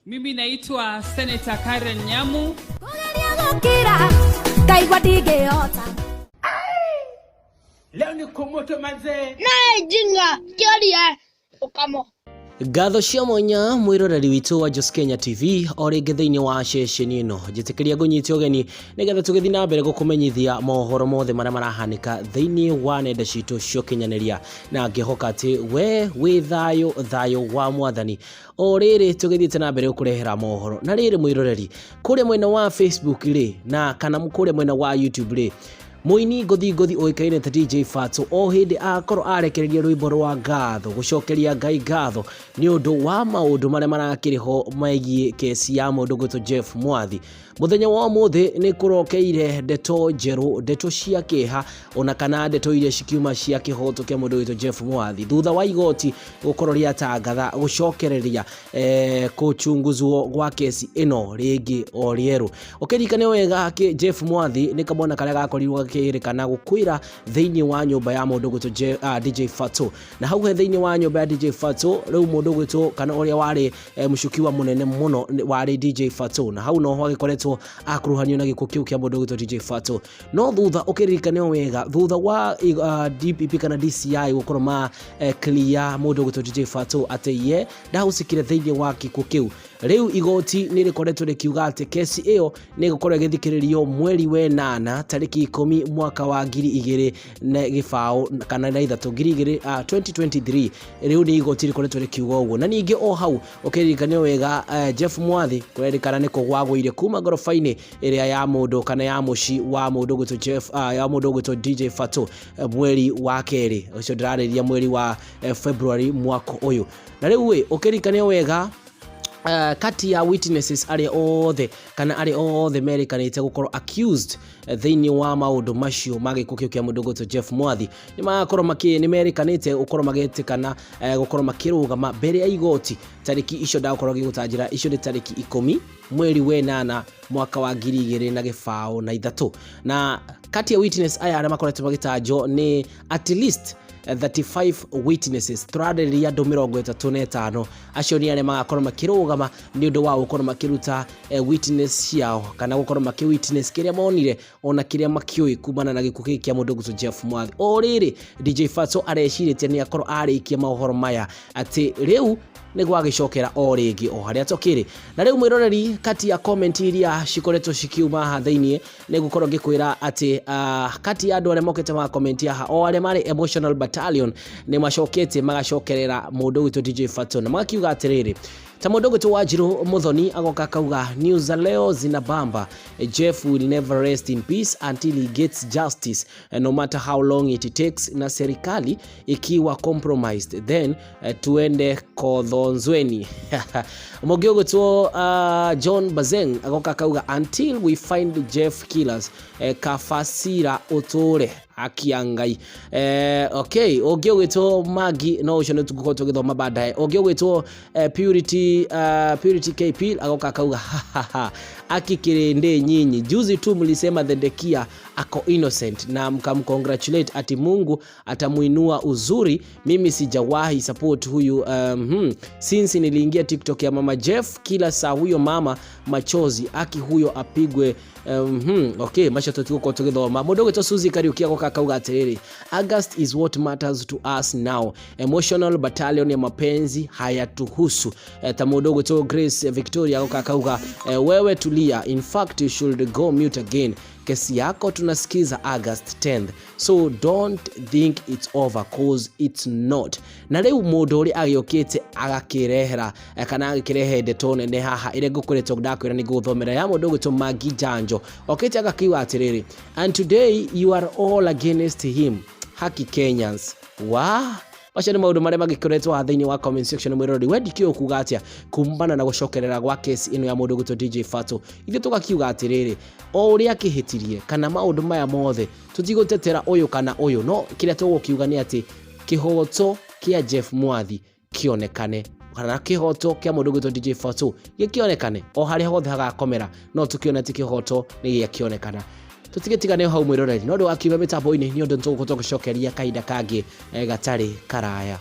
Mimi naitwa Senator Karen Nyamu. Kũgeria gũkira ngaigua ndingĩhota. Leo ni kumoto manzee. Naye jinga kĩoria ũkamo. Ngatho cia mwanya mwĩroreri witũ wa Jos Kenya TV o rĩngĩ thĩinĩ wa ceceni ĩno. Njĩtĩkĩria ngũnyite ũgeni nĩgetha tũgĩthiĩ na mbere gũkũmenyithia mohoro mothe marĩa marahanĩka thĩinĩ wa nenda citũ cia ũkinyanĩria, na ngĩhoka atĩ we wĩ thayũ, thayũ wa mwathani. O rĩrĩ tũgĩthiĩte na mbere gũkũrehera mohoro. Na rĩrĩ mwĩroreri, kũrĩa mwena wa Facebook rĩ, na kana kũrĩa mwena wa YouTube rĩ, mũini ngũthi ngũthi ũĩkaine ta DJ Fatxo o hĩndĩ akorwo arekereria rwĩmbo rwa ngatho gũcokeria Ngai ngatho nĩ ũndũ wa maũndũ marĩa marakĩrĩ ho megiĩ kesi ya mũndũ ũgwĩtwo Jeff Mwathi. Mũthenya wa ũmũthĩ nĩ kũrokeire ndeto njerũ, ndeto cia kĩeha ona kana ndeto iria cikiuma cia kĩhoto kĩa mũndũ ũgwĩtwo Jeff Mwathi thutha wa igoti gũkorwo rĩatangatha gũcokereria kũchunguzwo gwa kesi ĩno rĩngĩ o rĩerũ. Ũkĩririkane wega Jeff Mwathi nĩ kamwana karĩa gakorirwo gakĩrĩkana gũkwĩra thĩinĩ wa nyũmba ya mũndũ ũgwĩtwo DJ Fatxo, na hau he thĩinĩ wa nyũmba ya DJ Fatxo rĩu mũndũ ũgwĩtwo kana ũrĩa warĩ mũcukiwa mũnene mũno warĩ DJ Fatxo, na hau noho agĩkoretwo akuruhanio na gĩkuũ kĩu kĩa mũndũ ũgwĩtwo DJ Fatxo. No thutha ũkĩririkane wega thutha wa DPP kana DCI gũkorwo ma clear mũndũ ũgwĩtwo DJ Fatxo atĩ ye ndahusikire thĩinĩ wa gĩkuũ kĩu, rĩu igoti nĩ rĩkoretwo rĩkiuga atĩ kesi ĩyo nĩ ĩgũkorwo ĩgĩthikĩrĩrio mweri wenana tarĩki 10 mwaka wa ngiri igĩrĩ na gĩbaũ kana na ithatũ, ngiri igĩrĩ, 2023. Rĩu nĩ igoti rĩkoretwo rĩkiuga ũguo. Na ningĩ o hau ũkĩririkane wega, Jeff Mwathi kũrerĩkana nĩ kũgwagũire kuma ngoroba-inĩ ĩrĩa ya mũndũ kana ya mũciĩ wa mũndũ ũgwĩtwo Jeff, ya mũndũ ũgwĩtwo DJ Fatxo, mweri wa kerĩ ũcio ndĩrarĩria mweri wa February mwaka ũyũ. Na rĩu ĩ ũkĩririkane wega, kati ya witnesses arĩa othe kana arĩa othe merĩkanĩte gũkorwo accused thĩinĩ wa maũndũ macio ma gĩkuũ kĩu kĩa mũndũ ũgwĩtwo Jeff Mwathi nĩ magakorwo makĩ nĩ merĩkanĩte gũkorwo magĩtĩkana gũkorwo makĩrũgama mbere ya igoti tarĩki icio ndagũkorwo ngĩgũtanjĩra. Icio nĩ tarĩki 10 mweri wenana mwaka wa 2023. Na kati ya witness aya arĩa makoretwo magĩtanjwo nĩ at least 35 witnesses, tũrarĩrĩria andũ 35. Acio nĩ arĩa magakorwo makĩrũgama nĩ ũndũ wa gũkorwo makĩruta witness ciao kana gũkorwo makĩ witness kĩrĩa monire ona kĩrĩa makĩũĩ kumana na gĩkuũ gĩkĩ kĩa mũndũ ũgwĩtwo Jeff Mwathi. O rĩrĩ DJ Fatxo arecirĩtie nĩ akorwo arĩkia maũhoro maya atĩ rĩu nĩ gwagĩcokera o rĩngĩ o harĩa tũkĩrĩ. Na rĩu mwĩroreri, kati ya comment iria cikoretwo cikiuma haha thĩinĩ nĩ ngũkorwo ngĩkwĩra atĩ kati ya andũ arĩa mokĩte ma comment haha, o arĩa marĩ emotional battalion nĩ macokete magacokerera mũndũ ũgwĩtwo DJ Fatxo na magakiuga atĩrĩrĩ, ta mũndũ ũgwĩtwo Wanjirũ Muthoni agoka akauga, "News za leo zinabamba. Jeff will never rest in peace until he gets justice, no matter how long it takes, na serikali ikiwa compromised then tuende kothonzweni." Mũngĩ ũgwĩtwo John Bazeng agoka akauga, "Until we find Jeff killers, kafasira ũtũre akia Ngai." Okay, ũngĩ ũgwĩtwo Magi, no ũcio nĩ tũgũkorwo tũgĩthoma baadaye. Ũngĩ ũgwĩtwo Purity KP agoka akauga, "Aki kirinde nyinyi, juzi tu mlisema Thendekia ako innocent na mkamcongratulate ati Mungu atamuinua uzuri. Mimi sijawahi support huyu since niliingia TikTok ya mama Jeff, kila saa huyo mama machozi, aki huyo apigwe." Okay, macio tũtigũkorwo tũgĩthoma. Mũndũ ũgwĩtwo Suzy Kariuki agoka akauga atĩrĩrĩ, "August is what matters to us now, emotional battalion ya mapenzi hayatuhusu." Ta mũndũ ũgwĩtwo Grace Victoria agoka akauga, "Wewe tulia, in fact you should go mute again. Kesi yako tunasikiza August 10th, so don't think it's over, cause it's not." Na rĩu mũndũ ũrĩa agĩũkĩte agakĩrehera kana agĩkĩrehe ndeto nene haha ĩrĩa ngũkoretwo ndakwĩra nĩ ngũgũthomera ya mũndũ ũgwĩtwo Magi Janjo okĩte agakiuga atĩrĩrĩ, "And today you are all against him. Haki Kenyans wa." Macio nĩ maũndũ marĩa magĩkoretwo haha thĩinĩ wa comment section. Mwĩroreri, we ndikĩũĩ kuga atĩa kumana na gũcokerera gwa kesi ĩno ya mũndũ ũgwĩtwo DJ Fatxo? Ithuĩ tũgakiuga atĩrĩrĩ, o ũrĩa akĩhĩtirie kana maũndũ maya mothe, tũtigũtetera ũyũ kana ũyũ, no kĩrĩa tũgũkiuga nĩ atĩ kĩhoto kĩa Jeff Mwathi kĩonekane kana kĩhoto kĩa mũndũ ũgwĩtwo DJ Fatxo gĩkĩonekane o harĩa hothe hagakomera, no tũkĩone atĩ kĩhoto nĩ gĩakĩonekana. Tũtigĩtigane hau mwĩroreri, no ndũgakiume mĩtambo-inĩ nĩ ũndũ nĩtũgũkorwo tũgĩcokeria kahinda kangĩ gatarĩ karaya.